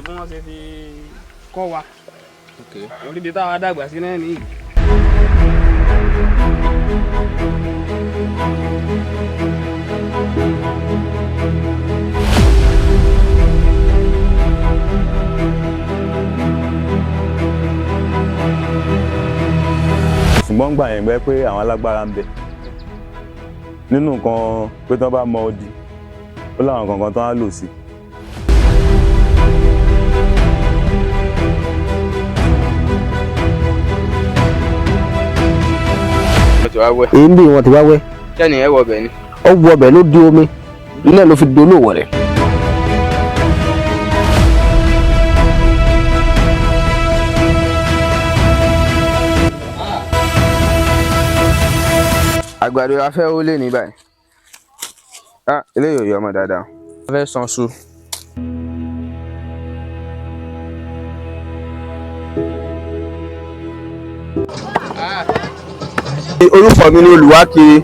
bí wọ́n ṣe fi kọ́ wa orí ibi táwa dàgbà sí náà nìyí. Ṣùgbọ́n gbà yẹn gbẹ́ pé àwọn alágbára ń bẹ nínú nǹkan pé tí wọ́n bá mọ odi, ó láwọn kankan tó á lò sí. Wọ́n ti wá wẹ̀. Èyí ń bí wọn ti wá wẹ́. Sẹ́ni ẹ wọ ọbẹ̀ ni. Ó wọ ọbẹ̀ ló di omi ilé ló fi dolówó rẹ̀. Àgbàdo la fẹ́ ó lé ní báyìí. Ah, eléyìí ò yọ ọmọ dáadáa. A fẹ́ san su. Orúkọ mi ni Olùwákiri.